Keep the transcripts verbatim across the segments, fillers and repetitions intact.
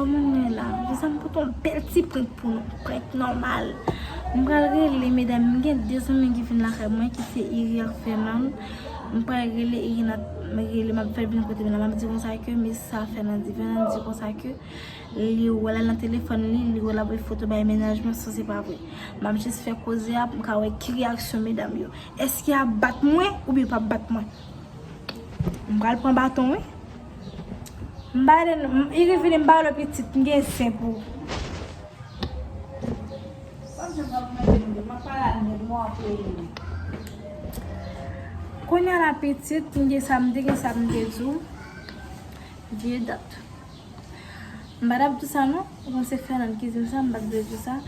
Kòman nou ye la? Mezanmi, m pote yon bèl ti prank pou nou. Prank nòmal. M pral rele, medam, m gen de zanmi ki vin lakay mwen, ki se Iri ak Fernand. M pral rele Iri, m rele, m ap fè l vin kote m la. M ap di konsa ke, men sa Fernand di. Fernand di konsa ke li wè l nan telefòn li, li wè l ap voye foto bay mennaj mwen, sa se pa vre. M ap jis fè koze a pou m ka wè ki reyaksyon medam yo. Èske y ap bat mwen oubyen y p ap bat mwen? M pral pran baton, wi. M ba de, m, Iri vini, m ba yo pitit, m gen zen pou. Kounye a la pitit, m gen sa m te, gen sa m te di w. Vye dat. M pa t ap di sa non. Ou konn se Fernand ki di m sa, m pa t vle di sa.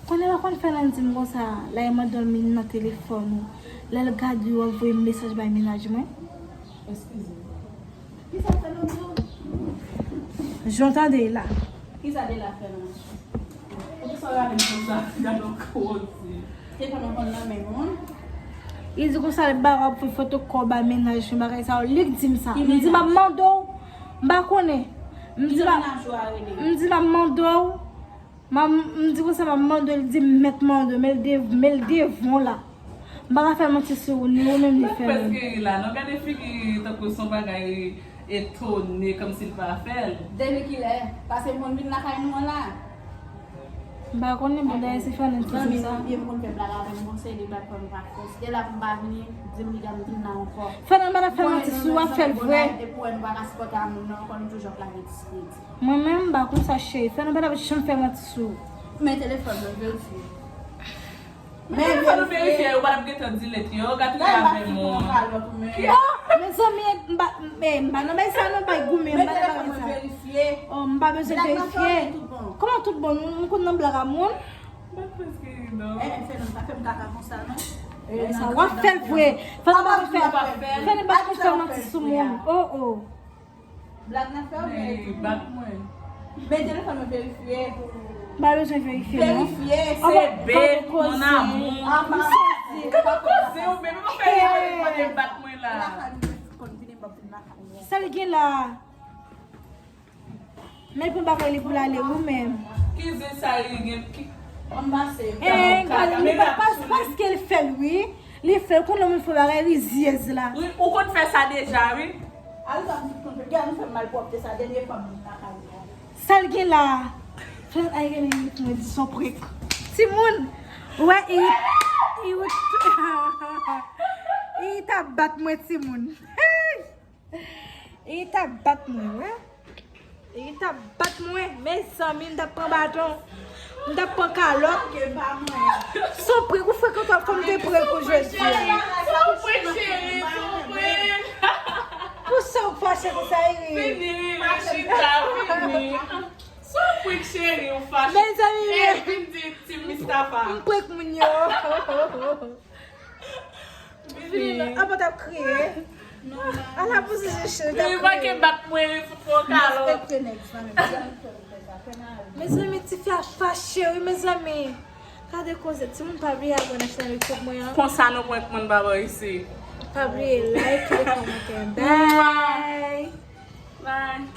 Kounye a la konn Fernand di m konsa, la e mwen dòmi nan telefòn ou. Lè l gade w ap voye mesaj bay mennaj mwen. Eskize. Kisa Fernando? Jan w tande la. Kisa de la Fernando? Poukisa w rale m konsa? Gade yon koze. Te konn konn nan men moun. Li di konsa, li ba w ap fè foto kò bay mennaj mwen, bagay sa yo. Li k di m sa. M di m ap mande w. M pa konnen. M di m ap mande w. M di konsa, m ap mande w, li di m mèt mande w, men l dev-, men l devan w la. M pa ka fè manti sou ou, ni ou menm, ni Fernand. Prèske ri la, non? Gade figi tankou se yon bagay etone, kòmsi l pa fè l. Depi kilè? Paske moun vin lakay nou an la. M pa konnen, bon, dayè se Fernand ki di m sa. Zanmi m konn fè blag avè m, bon, se li blag fè m pa fè. Se la pou m pa vini, di m li jan m vin la ankò. Fernand pa t ap fè manti sou ou, w ap fè l vre. Depi wè nou pa ka sipòte a moun nan ankò, nou toujou ap lage diskredi. Mwen menm, m pa konsa, cheri. Fè nou pa t ap janm fè manti sou ou. Men telefòn mwen, verifye. Men telefòn ou verifye, ou pa t ap gentan delete yo, gad ki avè mwen. Mezanmi, m pa, men, m pa nan bay sa non, bay goumen, m pa nan bay sa. Oh, m pa bezwen verifye. Kòman tout bon? Nou, nou konn nan blag a moun. M pa t prèske ri non. Eh, Fernand, pa fè m kaka konsa non. Sa w ap fè l vre. Fè l pa fè. Fè l pa fè manti sou moun. Oh, oh. Blag nan fè w byen. Bat mwen. Men telefòn mwen verifye. M pa bezwen verifye non. Verifye. Se beb, mon amour. Kòman koze ou menm? Kòman fè yon moun bat mwen la? Sa l gen la? Men pou bagay li pou l ale wi menm. Ki zen sa li gen ki... Ann pase. Eh, gade, li pa, pas-, paske l fè l wi. Li fè l, konnen moun fè bagay rizyèz la. Wi, ou konn fè sa deja wi. Al sa m konn fè, gade nou fè malpwòpte sa dènye fwa m vin lakay ou. Sa l gen la? Fè l ay gen li mwen di son prank. Timoun, ou wè, Iri, Iri, Iri t ap bat mwen timoun. Hey! Iri t ap bat mwen, wi. Iri t ap bat mwen. Mezanmi, m t ap pran baton. M t ap pran kalòt. Se yon prank ou frekan twòp, fò m te prank ou jodi a. Se yon prank, cheri, se yon prank. Pou sa w fache konsa, Iri? Fini, Iri, chita, fini. Se yon prank, cheri, ou fache. Mezanmi, men. Vin di Team Mistapha. M prank moun yo. Vini non, apa w t ap kriye? Ala pou se je cheri, t ap kriye. Li manke bat mwen, li fout mwen yon kalòt. Mezanmi, tifi a fache wi, mezanmi. Gade koze, timoun pa bliye abòne ak chanèl YouTube mwen an. Konsa nou prank moun baba isi. Pa bliye like, kite kòmantè. Bye. Bye.